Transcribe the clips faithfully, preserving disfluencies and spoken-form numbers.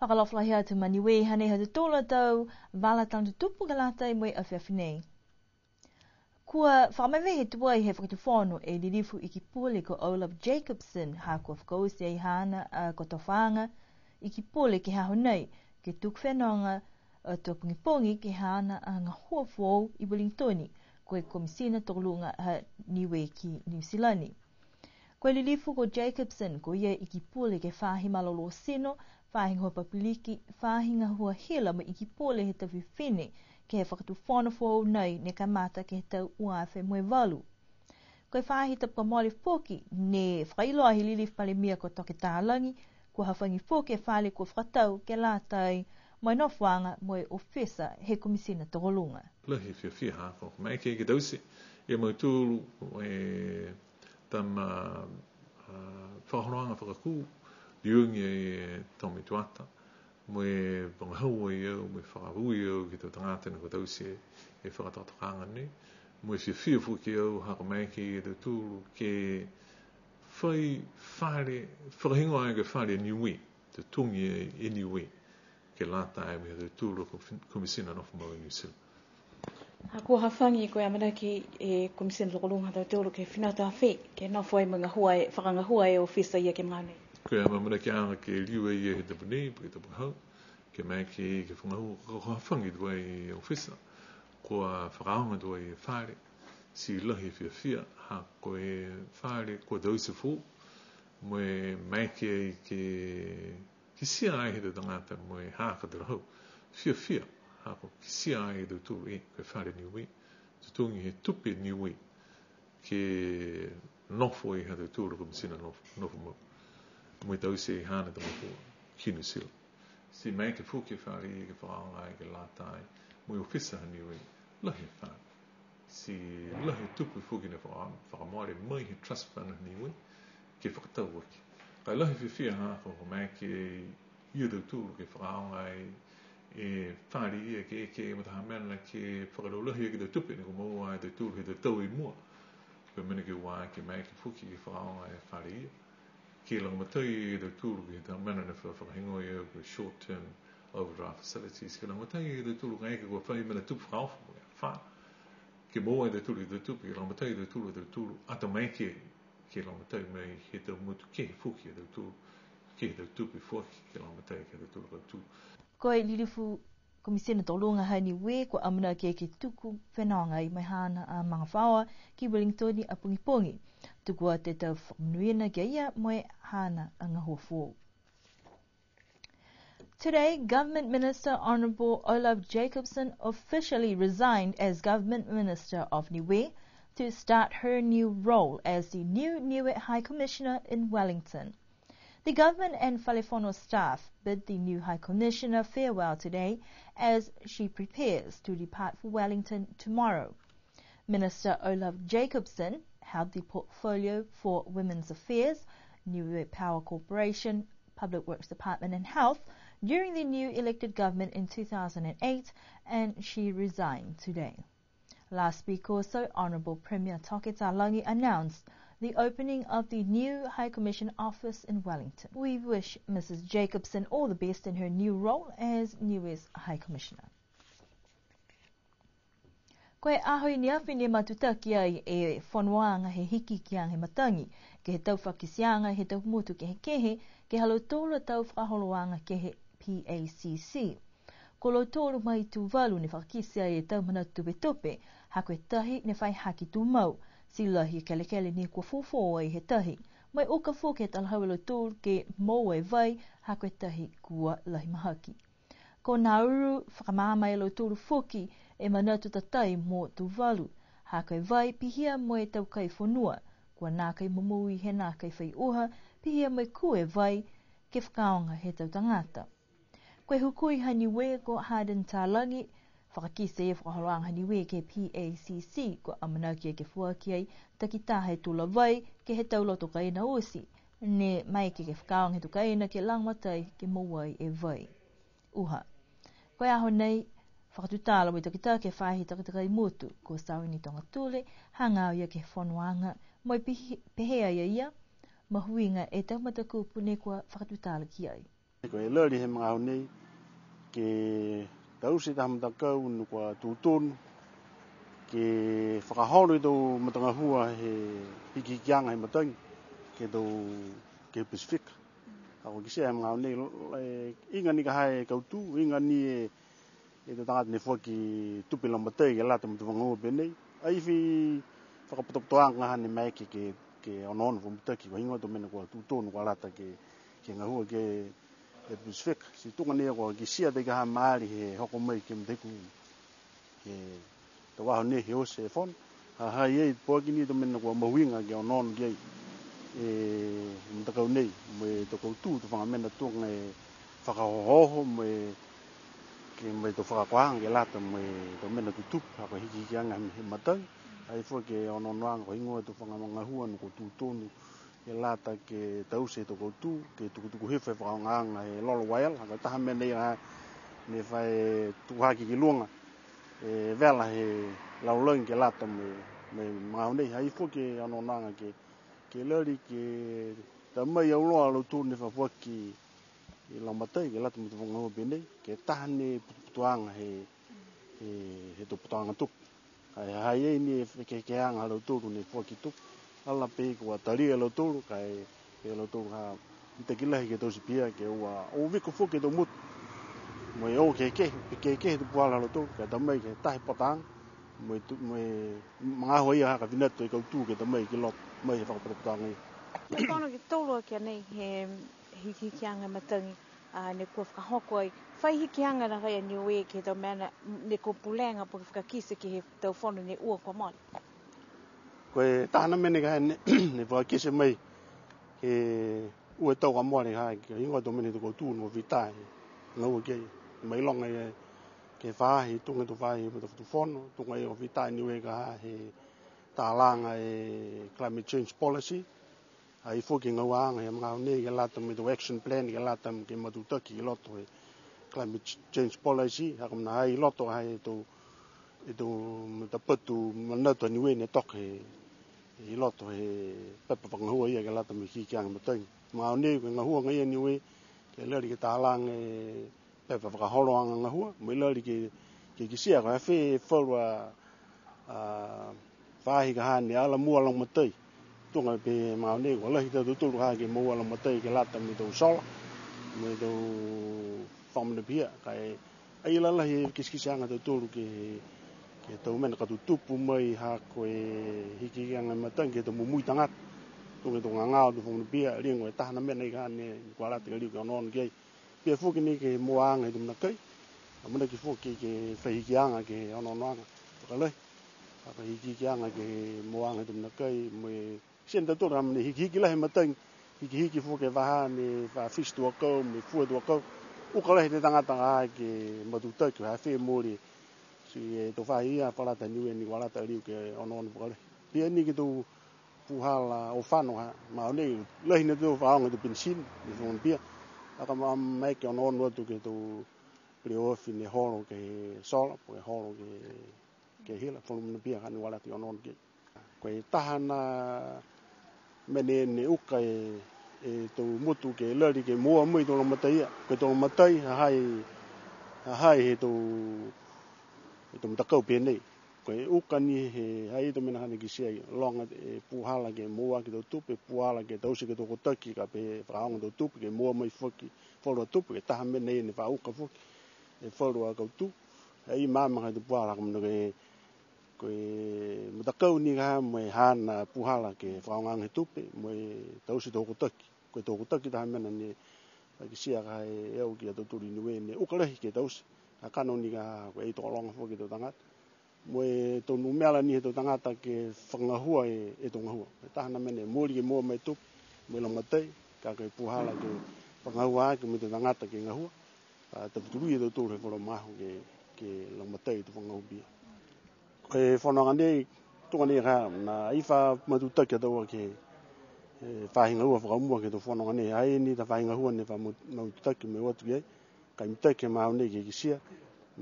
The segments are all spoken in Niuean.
Fakaalofa lahi atu ma Niue, hanei ha tautolu a tau vala tala tutupu ke lata mo e afiafi nei. Kua fakamavehe tuai he Fakatufono e Lilifu Ikipule ko Olaf Jacobsen, ha kua fakaoti e haana a kotofaaga Ikipule ke he aho nei, ke tuku fenoga a tau pogipogi ke he haana a gahua foou i Wellington, ko e Komisina Tokoluga ha Niue ki Niu Silani. Ko e Lilifu ko Jacobsen, ko ia e Ikipule ke he Faahi Malolō Tino, Faahi Gahua Papiliki, Faahi Gahua Hila mo e Ikipule he tau fifine ke he Fakatufono foou nei ne kamata ke he tau ua afe mo e valu. Ko e faahi tapu kua mole foki, ne fakailoa he Lilifu Palemia ko Toke Talagi, kua hafagi foki e fale kua fakatau ke lata mo e nofoaga mo e ofisa he Komisina Tokoluga. Lahi e fiafia ha ko e maeke ke taute e mautolu e tama, a, fakaholoaga fakakū, liuaki e tau matuata, mo e vagahau ai au, mo e fakaui au ke he tau tagata ne kua taute e fakatokatokaaga nei, mo e fiafia foki au ha ko e maeke ia tautolu ke fai fale, fakahigoa ai ko e fale Niue, totogi e Niue, ke lata ai mo e ha tautolu a Komi-, Komisina Nofo Mau i Niu Silani. Ha kua hafagi ko e amanaki e Komisina Tokoluga ha tautolu ke fina tafe, ke nofo ai mo e gahua e, fakagahua e ofisa ia ke he magaaho nei. Ko e amanakiaga ke liu ai ia he tapu nei, po ke tapu ka hau, ke maeke ke fakagahua, ka kua hafagi tuai e ofisa, kua fakaaoga tuai e fale, ti lahi e fiafia, ha ko e fale kua taute foou, mo e maeke ai ke kitia ai he tau tagata mo e haaku talahau. Fiafia, ha kua kitia ai e tautolu e, ko e fale Niue. Totogi he tupe Niue. Ke nofo ai ha tautolu a Komisina Nofo, Nofo Mau. Mo e taute e haana tau gahua ki Niu Silani. Ti maeke foki e fale ia ke fakaaoga ai ke lata ai mo e ofisa ha Niue. Lahi e fale. Ti lahi e tupe foki ne faka-, fakamole mai he Trust Fund ha Niue ke fakatau aki. Ka e lahi e fiafia ha ko e maeke ia tautolu ke fakaaoga ai e fale ia ke, ke mo e taha mena ke fakalaulahi aki e tau tupe ne kua moua e tautolu he tau tau i mua. Ko e mena ke ua ke maeke foki ke fakaaoga e fale ia. Ke lagomatai e tautolu ke he tau mena ne fa-, fakahigoa ia ko e short term overdraft facilities. Ke lagomatai e tautolu kaeke kua fai mena tupu fakaofo, mo e afā. Ke moua e tautolu e tau tupe, ke lagomatai e tautolu, e tautolu, ato maeke, ke lagomatai mai he tau motu kehe foki e tautolu, ke he tau tupe foki, ke lagomatai ke he tautolu kautū. Ko e Lilifu Komisina Tokoluga ha Niue, kua amanaki ke tuku fenoga ai mo e haana a magafaoa ki Wellington a pogipogi. Tuku atu e tau fakamonuina ki a ia mo e haana a gahua foou. Today, Government Minister Honourable Olaf Jacobsen officially resigned as Government Minister of Niue to start her new role as the new Niue High Commissioner in Wellington. The government and Falefono staff bid the new High Commissioner farewell today as she prepares to depart for Wellington tomorrow. Minister Olaf Jacobsen held the portfolio for Women's Affairs, Niue Power Corporation, Public Works Department and Health during the new elected government in two thousand and eight, and she resigned today. Last week also, Honourable Premier Toke Talagi announced the opening of the new High Commission office in Wellington. We wish Missus Jacobsen all the best in her new role as Niue's High Commissioner. Ko e aho i ne afi ne matutaki ai e fonoaga he hikihikiaga he matagi, ke he tau fakakiteaga he tau motu kehekehe, ke he ha lautolu a tau fakaholoaga ke he P A C C. Ko lautolu mai Tuvalu ne fakakite ai e tau manatu tupetupe, ha ko e tahi ne fai hake tumau, ti lahi e kelekele ne kua fofō ai he tahi. Mo e uka foki e talahau e lautolu ke moua e vai, ha ko e tahi kua lahi mahaki. Ko Nauru, fakamaama e lautolu foki e manatu tatai mo Tuvalu, ha ko e vai pihia mo e tau kai fonua, kua nākai momoui he nākai fai uha, pihia mo e kū e vai ke fakaaoga he tau tagata. Ko e hukui ha Niue ko Hardin Talagi, fakakite e fakaholoaga ha Niue ke he P A C C, kua amanaki ke foaki ai takitaha e tula vai ke he tau loto kaina oti, ne maeke ke fakaaoga he tau kaina ke lagomatai ke moua ai e vai. Uha. Ko e aho nei, fakatutala mo e takitaki he faahi takatakai motu, ko Sauni Togatule, hagaao ia ke he fonoaga, mo e pihi-, pehē a ia, mahuiga e tau matakupu ne kua fakatutala ki ai. Ko e lali he magaaho nei, ke taute taha matakau ne kua tutonu, ke fakaholo e tau matagahua he hikihikiaga he matagi, ke he tau, ke he Pasifika. A ko e kitia he magaaho nei, e, iga ni ka ha e kautū, iga ni e, e tau tagata ne foaki tupe lagomatai ke lata mo e tau vagahua pehē nei. Ai fai fakapotopotoaga ha ne maeke ke, ke onoono fakamitaki, ko e heigoa e tau mena kua tutonu kua lata ke, ke gahua ke he Pasifika. Ti tuga nei kua kitia ti ka ha maali he hoko mai ke he matakavi he tau aho nei he oti e fono. Ha ha i ai poaki ni e tau mena kua mahuiga ke onoono ki ai e matakau nei, mo e tau kautū, tuga e mena tuga e fakaohooho, mo e ke, mo e tau fakaakoaga ke lata mo e tau mena tutupu, ha ko e hikihikiaga he matagi. Ai foki e onoonoaga ko e heigoa e tau faga magahua ne kua tutonu ke lata ke taute e tau kautū, ke tukutuku hifo e fakaaogaaga he lolo uaela, ha ko e taha mena ia ne fai tuku hake ki luga e vela he lalolagi ke lata mo e, mo e magaaho nei. Ai foki e onoonoaga ke, ke lali ke ta mai auloa a lautolu ne fa foaki e lagomatai ke lata mo e tau vagahua pehē nei, ke taha ni e putuputuaga he, he, he tau putoaga tupe. Ai ha ha i ai ni e fekehekeheaga ha lautolu ne foaki tupe. Ala pehē kua talia e lautolu, ka e, e lautolu ha mitaki lahi ke taute pihia, ke ua o viko foki e tau motu. Mo e o kehekehe, kehekehe e tau puhala ha lautolu, ka e ta mai ke taha e putoaga, mo e tu-, mo e magaaho ia ha ka finatu e kautū ke ta mai ki loto, mai he fakapotopotoaga ia. Ko e fono ke tolu aki a nei he hikihikiaga matagi, a, ne kua fakahoko ai. Fai hikiaga nakai a Niue ke he tau mena ne kua pulega po ke fakakite ke he tau fono ne ua kua mole. Ko e taha a mena ka ha ne, ne fakakite mai he ua e tau kua mole ha, ke he heigoa e tau mena he tau kautū ne kua fita he gahua ki ai. Mailoga e, ke he faahi, tuga e tau faahi he matafakatufono, tuga e kua fita a Niue ka ha he talaga e climate change policy. Ai foki e gahua aga he magaaho nei ke lata mo e tau action plan, ke lata mo e ke matutaki i loto he climate ch-, change policy, ha ko e mena ha i loto ha e tau, e tau matapatu manatu a Niue ne toka he, i loto he pepa fakagahua ia ke lata mo e hikihikiaga matagi. Magaaho nei ko e gahua agaia a Niue, ke lali ke talaga e pepa fakaholoaga gahua, mo e lali ke, ke kitia ko e fē e falu a, a, faahi ka ha ne ala mua lagomatai. Tuga pehē magaaho nei, kua lahi a tautolu ha ke moua lagomatai ke lata mo e tau sola, mo e tau fakamanatu pihia, ka e ai lalahi e kitekiteaga ha tautolu ke, ke he tau mena ka tutupu mai ha ko e hikihikiaga matagi ke he tau momoui tagata. Tuga e tau gagao, tau fakamanatu pihia, liga e taha a mena ia ka ha ne kua lata ke liu ke onoono ki ai. Pihia foki ni ke he moaaga he tau mena kai. Amanaki foki ke fai hikiaga ke he onoonoaga fakalahi. Fakahikihikiaga ke he moaaga he tau mena kai, mo e kitia ni e tautolu a mena hikihiki lahi e matagi. Hikihiki foki e vahā ne fa fiti tau akau, mo e fua e tau akau. Uka lahi e tau tagata ka ha ke matutaki, ha fē mooli. Ti e tau faahi ia, fa lata a Niue ne kua lata liu ke onoono fakalahi. Pihia ni ke he tau puhala o fano ha, magaaho nei, lahi ni e tau fakaaoga e tau penisini, ne fano pihia. A ka ma-, maeke onoono atu ke he tau leo afi ne holo ke he sola, po ke holo ke, ke he hila, fano pihia ka ne kua lata ke onoono ki ai. Ko e taha a mena ne uka e, e tau motu ke lali ke moua mai e tau lagomatai ia. Ko e tau lagomatai, ha ha i, ha ha i he tau, he tau matakau pehē nei. Ko e uka ni he, ha i ai e tau mena ka ha ne kitia ai, loga e puhala ke moua aki e tau tupe, puhala ke taute ke he tau hokotaki, ka pehē fakaaoga e tau tupe, ke moua mai foki falu a tupe, ko e taha a mena ia ne fa uka foki e falu a kautū. Ai maama ka e tau puhala ka mena ke, ko e matakau ni ka ha mo e haana puhala ke fakaaogaaga he tupe, mo e taute e tau hokotaki. Ko e tau hokotaki taha a mena ne fa kitia ka e au ki a tautolu i Niue ne uka lahi ke taute. Kakano ni ka ha ko e tokologa foki e tau tagata. Mo e tau numela ni he tau tagata ke fakagahua e, e tau gahua. Ko e taha a mena ne mooli ke moua mai e tupe, mo e lagomatai, ka ko e puhala ke fakagahua aki mo e tau tagata ke gahua. Ka tautolu e tautolu he falu magaaho ke, ke lagomatai e tau fakagahua pihia. Ko e fonoaga nei, tuga nei ka, ne ai fa matutaki a taua ke, e, faahi gahua fakamua ke he tau fonoaga nei, ai ni taha faahi gahua ne fa ma-, matutaki mo e o atu ki ai, ka e mitaki he magaaho nei ke kitia,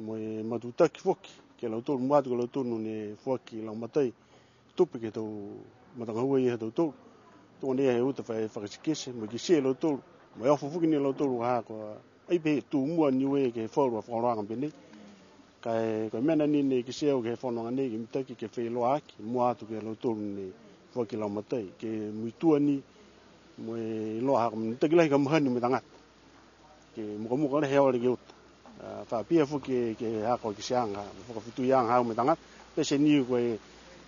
mo e matutaki foki, ke he lautolu, mua atu ke he lautolu ne foaki lagomatai tupe ke he tau matagahua ia ha tautolu. Tuga nei he uta fai fakakitekite, mo e kitia e lautolu, Mo e ofo foki ni a lautolu ha kua ai pehē tū mua Niue ke he falu a fakaholoaga pehē nei. Ka e, ko e mena ni ne kitia au ke he fonoaga nei, ke mitaki ke feiloaaki, mua atu ke he lautolu ne foaki lagomatai, ke muitua ni, mo e iloa ha ko e mitaki lahi ka mahani mo e tagata. Ke mukamuka lahi he ole ke uta. A, fa pihia foki ke, ke ha ko e kitiaaga, fakafetuiaga ha mo e tagata, pete ni ko e,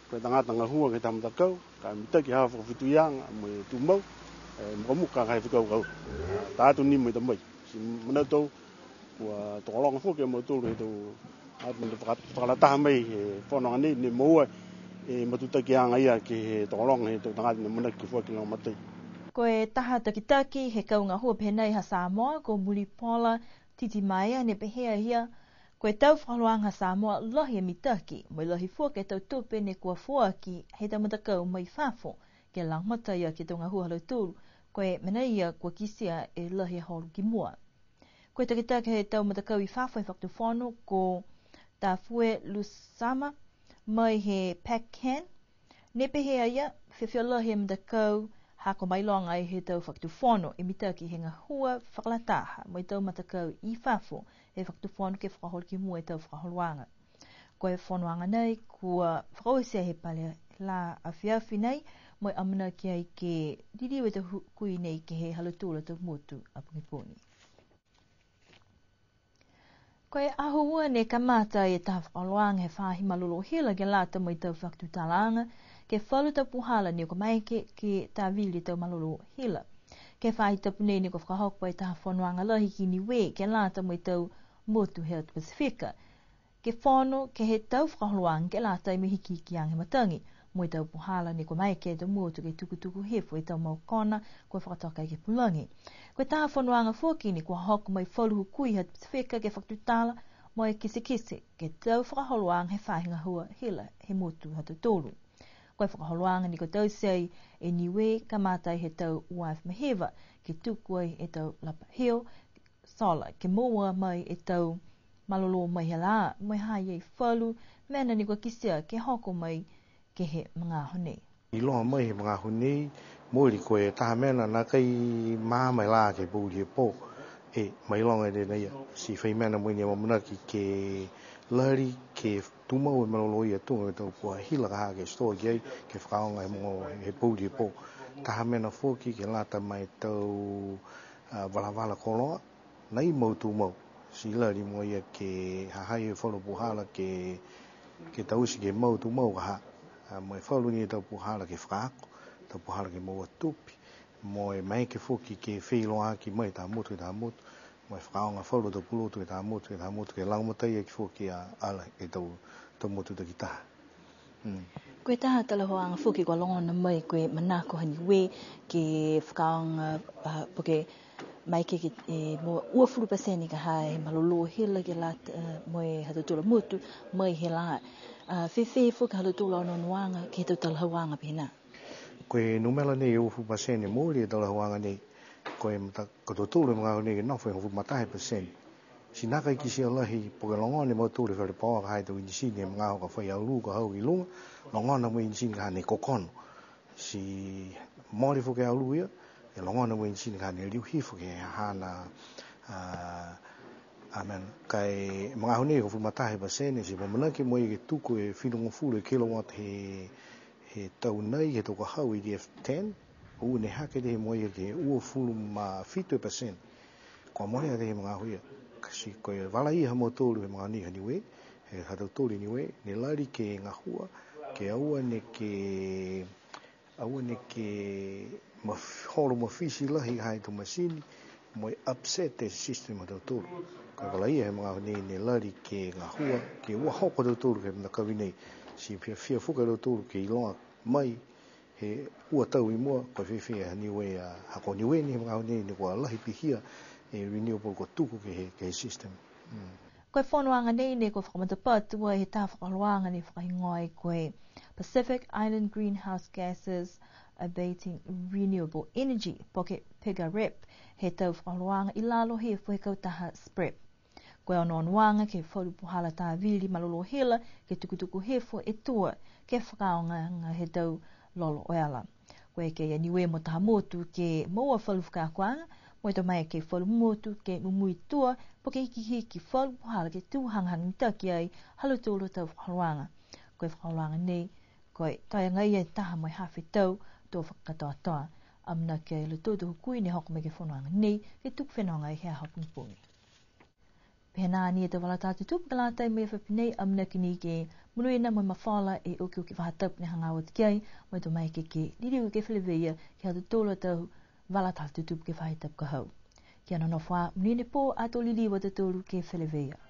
ko e tagata gahua ke he taha matakau, ka mitaki ha fakafetuiaga, mo e tumau, e, mukamuka ka e fekaukau. A, ta atu ni mo e tamai. Ti manatu au, kua tokologa foki a mautolu he tau, a, ne faka-, fakalataha mai he fonoaga nei, ne moua e matutakiaga ia ke he tokologa he tau tagata ne amanaki ke foaki lagomatai. Ko e taha takitaki he kau gahua pehē nei ha Samoa, ko Mulipola Titimaea, ne pehē a ia, ko e tau fakaholoaga ha Samoa lahi e mitaki, mo e lahi foki e tau tupe ne kua foaki he tau matakau mai fafo, ke lagomatai aki e tau gahua ha lautolu, ko e mena ia kua kitia e lahi e holo ki mua. Ko e takitaki he tau matakau i fafo he fakatufono ko Tafue Lusama mai he PACCAN, ne pehē a ia, fiafia lahi e matakau ha kua mailoga ai he tau fakatufono e mitaki he gahua fakalataha mo e tau matakau i fafo he fakatufono ke fakaholo ki mua e tau fakaholoaga. Ko e fonoaga nei kua fakaoti he pale lā afiafi nei, mo e amanaki ai ke liliu e tau hu-, kui nei ke he ha lautolu a tau motu a pogipogi. Ko e aho ua ne kamata e taha fakaholoaga he faahi malolō hila ke lata mo e tau fakatutalaaga, ke he falu tau puhala ne kua maeke ke, ke tāvili e tau malolō hila. Ke he faahi tapu nei ne kua fakahoko e taha fonoaga lahi ki Niue ke lata mo e tau motu he atu Pasifika. Ke fono ke he tau fakaholoaga ke lata mo e hikihikiaga he matagi, mo e tau puhala ne kua maeke e tau motu ke tukutuku hifo e tau mau kona kua fakatoka ke he pulagi. Ko e taha fonoaga foki ne kua hoko mai falu hukui he Pasifika ke fakatutala mo e kitekite ke he tau fakaholoaga he faahi gahua hila he motu ha tautolu. Ko e fakaholoaga ne kua taute ai e Niue kamata he tau ua afe ma hiva, ke tuku ai e tau lapa hio, sola, ke moua mai e tau malolō mai he lā, mo e ha i ai falu mena ne kua kitia ke hoko mai ke he magaaho nei. Iloa mai he magaaho nei, mooli ko e taha mena nākai maama e lā ke he pouli he pō, e, mailoga e nei ia, ti fai mena mooli ne amanaki ke lali ke tumau e malolō ia tuga e tau puhala hila ka ha ke store ki ai, ke fakaaoga he mogo he pouli he pō. Taha mena foki ke lata mo e tau, a, valavala koloa, nai mau tumau. Ti lali mo ia ke ha ha i ai e falu puhala ke, ke taute ke mau tumau ka ha. A, mo e falu ni e tau puhala ke fakaako, tau puhala ke moua tupe, mo e maeke foki ke feiloaaki mai taha motu ke taha motu, mo e fakaaoga falu tau pulotu ke taha motu ke taha motu, ke lagomatai aki foki a, ala e tau, tau motu takitaha. Mm. Ko e taha talahauaga foki kua logona mai ko e manako ha Niue ke fakaaoga, a, po ke maeke ke, e, mo e uafulu pasene ka ha he malolō hila ke lata, e, mo e ha tautolu a motu mai he lā. A, fēfē foki ha lautolu a onoonoaga ke he tau talahauaga pehē nā? Ko e numela nei e uafulu pasene mooli e talahauaga nei, ko e mata-, ko tautolu he magaaho nei ke nofo e hogofulu ma taha e pasene. Ti nākai kitia lahi, po ke logona e mautolu e fale paoa ka ha e tau inisini he magaaho ka fai alu ka hau ki luga, logona mo e inisini ka ha ne kokono. Ti mole foki e alu ia, e logona mo e inisini ka ha ne liu hifo ke he haana, a, a mena. Ka e magaaho nei hogofulu ma taha e pasene, ti amanaki mo ia ke tuku e finagofulu e kilowatt he, he tau nai, he tau ka hau E D F ten, ua ne hake tei mo ia ke uafulu ma fitu e pasene. Kua mole a tei he magaaho ia. Ka ti ko e vala ia ha mautolu he magaaho nei ha Niue, he ha tautolu i Niue, ne lali ke gahua, ke aua neke, aua neke maf-, holo mafiti lahi ha e tau masini, mo e upset e system ha tautolu. Ko e vala ia he magaaho nei ne lali ke gahua, ke ua hoko a tautolu ke he matakavi nei. Ti fiafia foki a tautolu ke iloa mai, he ua tau i mua, ko e fēfē ha Niue a, ha ko Niue ni he magaaho nei, ne kua lahi pihia e renewable kua tuku ke he, ke he system. Mm. Ko e fonoaga nei ne kua fakamatapatu ai he taha fakaholoaga ne fakahigoa ai ko e Pacific Island Greenhouse Gases Abating Renewable Energy, po ke PIGAREP, he tau fakaholoaga i lalo he fo he kautaha SPREP. Ko e onoonoaga ke he falu puhala tāvili malolō hila, ke tukutuku hifo e tua, ke fakaaoga he tau lolo oela. Ko e eke a Niue mo taha motu ke moua falu fakaakoaga, Mo e to maeke falu motu ke mumui tua, po ke hikihiki falu puhala ke tū hagahaga mitaki ai ha lautolu a tau fakaholoaga. Ko e fakaholoaga nei, ko e taeaga ia e taha mo e hafa e tau to fakakatoatoa. Amanaki a lautolu to hukui ne hoko mai ke he fonoaga nei, ke tuku fenoga ai he aho pogipogi. Pehē nā ni e tau vala tala tutupu ke lata mo e afiafi nei, amanaki ni ke monuina mo e mafola e okioki faahi tapu ne hagaao atu ki ai, mo e to maeke ke liliu ke feleveia ke he ha tautolu a tau vala tala tutupu ke he faahi tapu ka hau. Kia nonofo ā, monuina e pō, ato liliu a tautolu ke feleveia.